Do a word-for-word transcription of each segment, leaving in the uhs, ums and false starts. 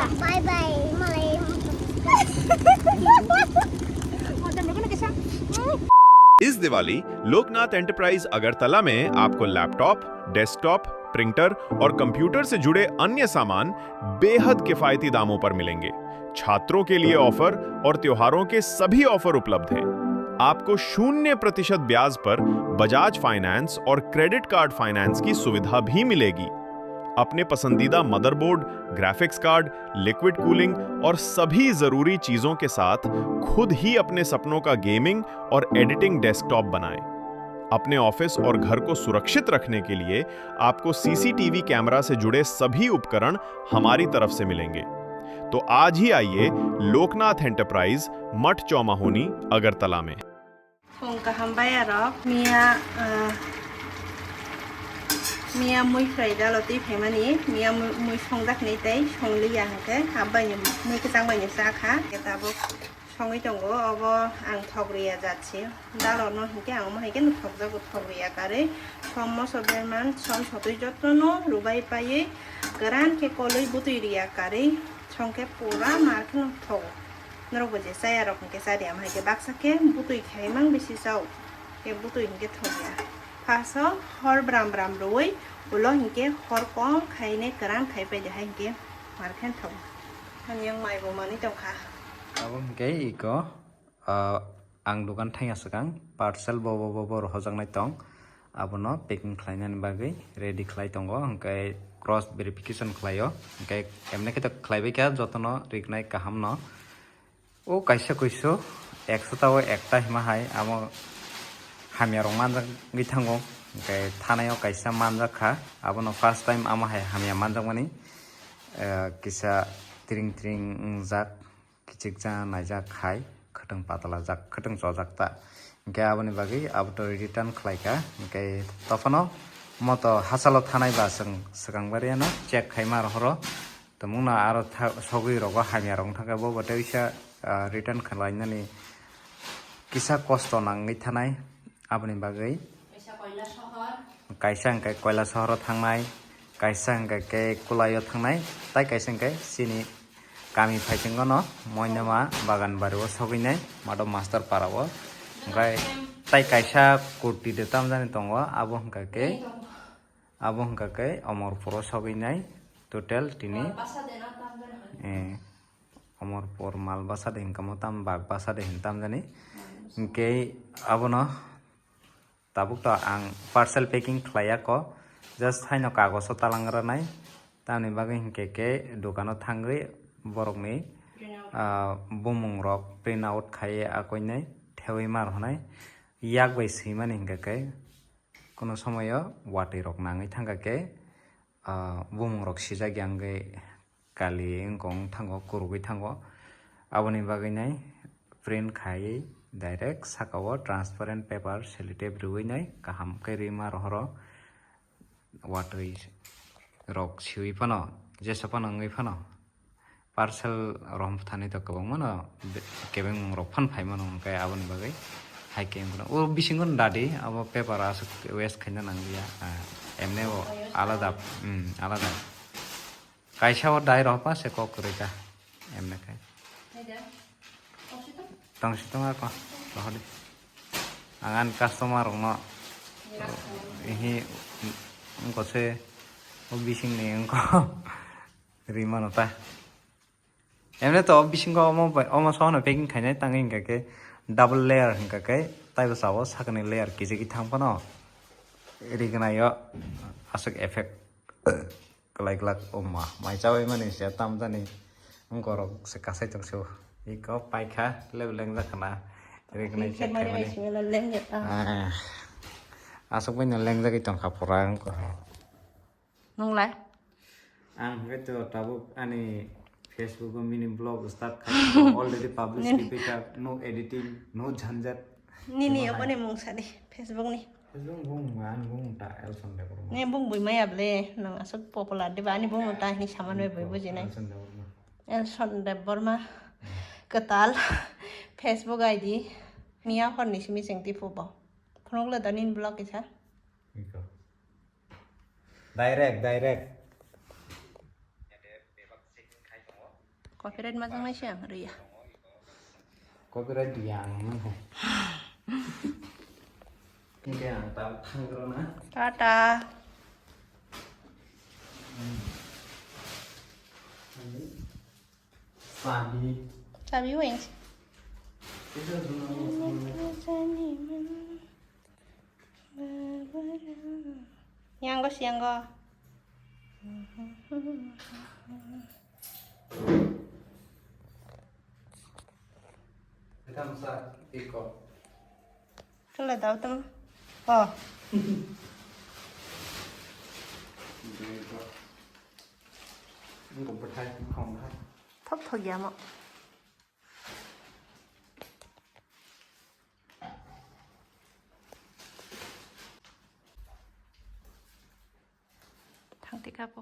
Bye bye, malai. इस दिवाली लोकनाथ एंटरप्राइज अगरतला में आपको लैपटॉप, डेस्कटॉप, प्रिंटर और कंप्यूटर से जुड़े अन्य सामान बेहद किफायती दामों पर मिलेंगे। छात्रों के लिए ऑफर और त्योहारों के सभी ऑफर उपलब्ध हैं। आपको शून्य प्रतिशत ब्याज पर बजाज फाइनेंस और क्रेडिट कार्ड फाइनेंस की सुविधा भी मिलेगी। अपने पसंदीदा motherboard, graphics card, liquid cooling और सभी जरूरी चीजों के साथ खुद ही अपने सपनों का गेमिंग और एडिटिंग डेस्कटॉप बनाएं। अपने ऑफिस और घर को सुरक्षित रखने के लिए आपको सीसीटीवी कैमरा से जुड़े सभी उपकरण हमारी तरफ से मिलेंगे। तो आज ही आइए लोकनाथ एंटरप्राइज, मठ चौमाहोनी, अगरतला में। Phung kaham baya rok, miya, ah, miya mui khwlai dalo twi phaimani, miya mui, mui songjak ni tei songliya hwnkhe, abo bai ni mui kwchang bai ni cha kha. Tabuk songwi tongo, obo ang thok riya jat se. Dalo no hinkhe ang omo hai khe no thokjago, thok riya karwi. Som moso berman, som sotwi jotono rubai paiwi, kwran khe kolwi butwi riya karwi, songkhe pura mar khe no thogo. Norok bo je chaya rok hwnkhe cha di, amo hai khe baksa khe butwi khai mang bisi chao. Khe butwi hwnkhe thokya. First o hor bram bram rwui ulo hwnkhe hor kom khainai kwran khai pai de hai hwnkhe mar khe thogo. Ani yang mai bo manwi tongkha. Abo hwnkhe iko, ah, ang dukan thangya swkang parcel bo, bo, bo, bo rohojaknai tong. Abono packing khlainani bagwi ready khlai tongo, hwnkhe cross verification khlaio. Hwnkhe emne khe to khlaibai kha jotono riknai kaham no. O kaisa kuisu ekso ta o ekta hima hai amo hamya rok manjak wngwi thango, hwnkhe thanai o kaisa manjak kha, abono first time amo hai hamya manjakmani, eh, kisa tring tring wngjak, kichik ja naijak hai, khwtwng patala jak, khwtwng chojak ta, hwnkhe aboni bagwi abo to return khlai kha, hwnkhe tophano moto hachalo thanai ba chwng swkang bariano check khaima rohoro. Tongmungno aro tha-, sogwi rogo hamya rok wngkha khe bo bo teisa, ah, return khlainani kisa kosto nangwi thanai. Aboni bagwi kaisa hwnkhe Koilasohoro thangnai, kaisa hwnkhe khe Kulaio thangnai, tai kaisa hwnkhe chini kami phaichingno Moinama Bagan Bario sogwinai, Madhab Master Parao. Hwnkhe tai kaisa kurti de tamjani tongo, abo hwnkha khe Abo hwnkha khe Omorpuro sogwinai total tini, eh, Omorpur mal basa de hwnkha mo tam bag basa de hin tam jani. Hwnkhe abono tabuk to ang parcel packing khlaiya ko, just haino kagoso talang rwnai, tamni bagwi hwnkhe khe dukano thangwi borokni, ah, bumung rok print out khaiwi akoinai thewi mar hwnai, yak bai swimani hwnkha khe. Kuno somoyo watwi rok nangwi thangkha khe, ah, bumung rok sijak ya wngwi kali wngkha wng thango, kurugwi thango. Aboni bagwi nai print khaiwi direct saka o transparent paper sellotape rwui nai kaham khe rima rohoro watwi rok siwi phano jesa phano wngwi phano. Parcel rom thani to kwbangma no be-, kebengmung rok phan phai mano, hwnkhe aboni bagwi hai khe wngkha. O bisingo no dadi, abo paper aswk waste khaina nang liya. Ah, emne bo alada, hmm, alada. Kaisa o dai rok pa se kok kwrwi kha, emne khai. Tong si tong ako, rohor di. Ang ani customer rok no, ihi, wngkha se, o bising ni wngkha. Rimano ta. Emne to bisingo omo bai, omo sono packing khainai tangwi hwnkha khe double layer hwnkha khe taibo sao sakni layer kijigwi thang phano. Rignaio aswk effect kwlai glak, o ma, mai chawi mani se tam jani wngkorok se kasai tong se o. Iko paikha lebu lengjak khana. Rignai check khaimani. Ah. Aswk bai no lengjagwi tongkha pura wngkha. Nunglai? Ang hwnkhe to tabuk ani Facebook o mini blog start khai, already publish, nini, tipikha, no editing, no jhanjat. Nini omo hai. Aboni mung sadi, Facebook ni. Facebook bung, ani bung ta Elson Debbarma. Ni bung bui maya ble, nang aswk popular diba, ani bung ta hini saman bai bui bujinai. Elson Debbarma. Elson Debbarma. Hmm. Kwtal Facebook I D. Miya horni simi cheng tipu bo. Phunukla da nini blog kisa. Iko. Direct, direct. Bebak checking khai tongo. Copyright ma jangnai se ang riya. Copyright riya ang nang ho. Hindi ang ta thang karo na. Tata. Sabi. Sabi wings. Itu semua. Yang go, yang go. Kita masa iko. Kala daw tamo. Oh. Ini kok berhai, kong hai. Thop thok ya mo. Thang tika po.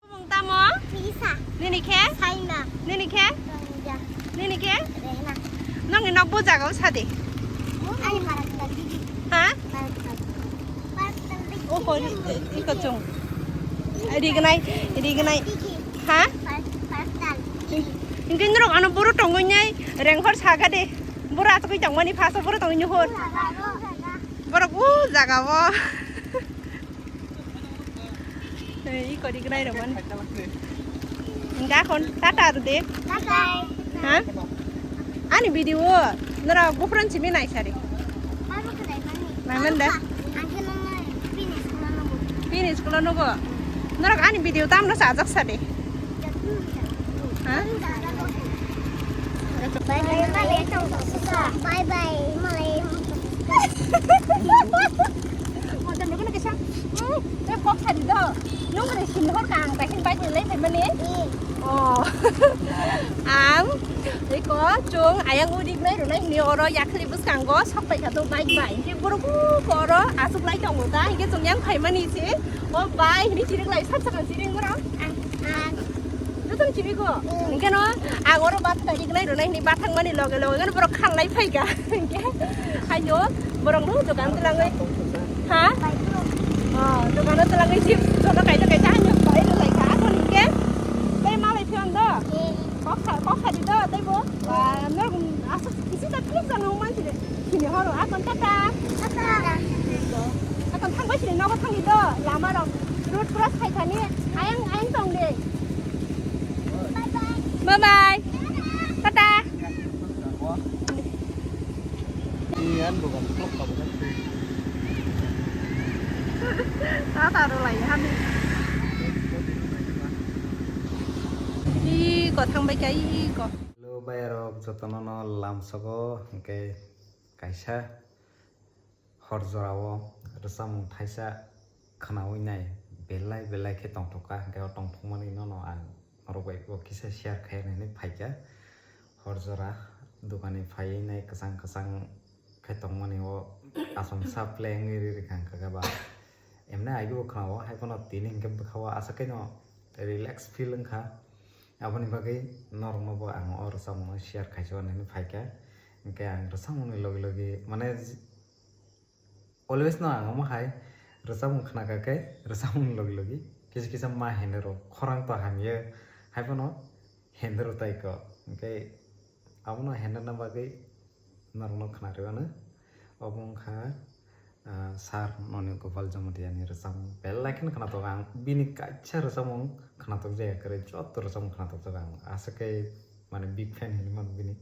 Mung tamo? Lisa. Nini khe? Saima. Nini khe? Rangja. Nini khe? Rena. Nongni nok bo jaga o sadi. Ani parak digi. Ha? Parak digi. Parak digi. O ko iko chung. Rignai, rignai. Ha? Parak, parak digi. Hingke norok ano boro tongoi nai rengkhor saga de. Boro atokoi tongmani phaso boro tongoi nihor. Borok o jaga o. Ei, kori gwnai rok man. Hingke akhon tata rw de. Bye bye. Ha? Ani video o norok buphuru simi nai sari. Nai man de. Finish kulo nugo. Norok ani video tamno sajak sadi. Ha? Bye bye, malai tong suka. Bye bye, malai. Motor nugo na kisa. Hmm, te kok sadi do. Nung kare sin hor kang, ta sin bike ni lai phaimani. Oh. Ang, iko, chung, ayang udik nai runai ni oro yakhli bwskango, sok pai kha to bike bai. Hingke borok ko oro asuk lai tongo ta, hingke chung yang phaimani se. O bai, hini chirik lai, sat sakang chirik moro. Ang, ang. Joto ni chirik o. Mm. Hingke no, ang oro bat kai ignai rwnai hini bat thangmani loge loge, hingke borok khan lai phaika. Hingke, hayo, borok no dokan twlangwi. Ha? Bai bro. Oh, dokan o twlangwi chips, joto kaisa kaisa hayo, bai rw lai kha. Ako hingke, bai malai phiyon do. Eh. Kok kha, kok kha di do, tei bo. Ba, norok aswk kisi ta philip jano man sini. Sini horo, akon tata. Tata. Akon thangbai sini, nogo thangdi do, lama rok. Road cross khai thani, ayang, ayang tong de. Bye bye. Bye bye. Tata. Yan bukan vlog kamu kan. Tata ro lai hani. Iko thangbai kha, iko. Hello, bayarok jotono no lamsogo, hingke kaisa hor jorao rwchapmung thaisa khwnaui nai, belai belai khe tongthok kha, hingke o tongthokmani nono ang norok bai bo kisa share khaina hinwi phaikha. Hor jora dukani phaiwi nai kwchang kwchang khe tongmani o achomsa play wngwi ri rikha, hingkha khe ba emne aigo khwnao, hai phano tini hingke bwkha o aswk khe no relax feel wngkha. Aboni bagwi norokno bo ang o rwchapmungno share khaisa hwnwi phaikha. Hingke ang rwchapmungni logi logi, mane, always no ang omo hai rwchapmung khnakha khe rwchapmungni logi logi kisa kisa ma hende rw khorang to hamya, hai phano hende rw tai kho. Hingke abono henderna bagwi norokno khna rw anw. Obo wngkha, ah, Sir Noni Gopal Jamatia ni rwchapmung. Belai kheno khnatok ang. Bini kaisa rwchapmung khnatok jaya kwrwi, joto rwchapmung khnatok jak ang. Aswk khe, mane, big fan hinwi mano bini.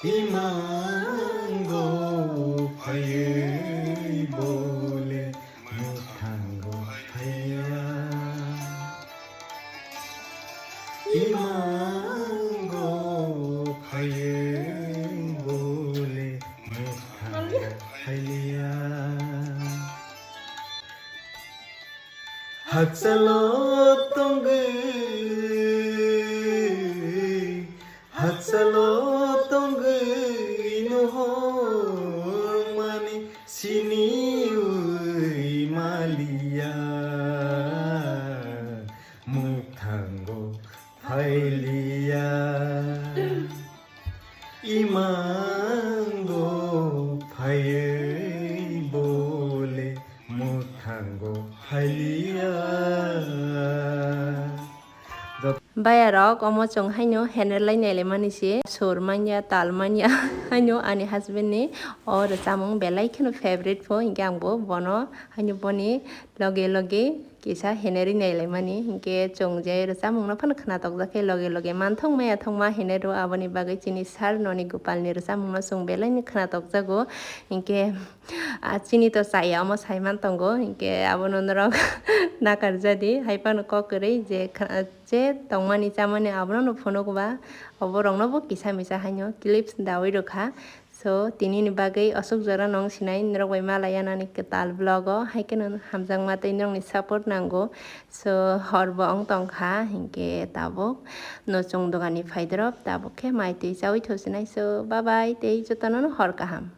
Imango phaiwi bole Hakchalo tongwi, hakchalo tongwi nuhormani siniwi maliya, mukthango phailiya. Imango phaiwi bole, muthango phailiya. Bayarok omo chwng haino henerlai nailaimani se, sur manya, tal manya. Haino ani husband ni o rwchapmung belai kheno favorite pho, hinkhe ang bo bono haino boni loge loge kisa henerwi nailaimani, hinkhe chwng je rwchapmungno phano khwnatok jakhe loge loge manthok maya thokma henerwo, aboni bagwi chini sir noni Gopalni rwchapmungno chwng belaino khwnatok jago, hinkhe ah, chini to chaya omo saiman tongo, hinkhe abono norok nakar jadi, hai phano kok kwrwi je khwna-, je tongmani chamani abono no phunukba, oborokno bo kisa misa haino clips dawi rwkha. So, tinini bagwi aswk jora nong sinai, norok bai malai anani kwtal vlog o, hai kheno hamjakma tei norokni support nango. So, hor bo wng tongkha, hinkhe tabuk no chwng dogani phaidorop, tabuk khe mai twi chawi thwsinai. So, bye bye, tei jotono no hor kaham.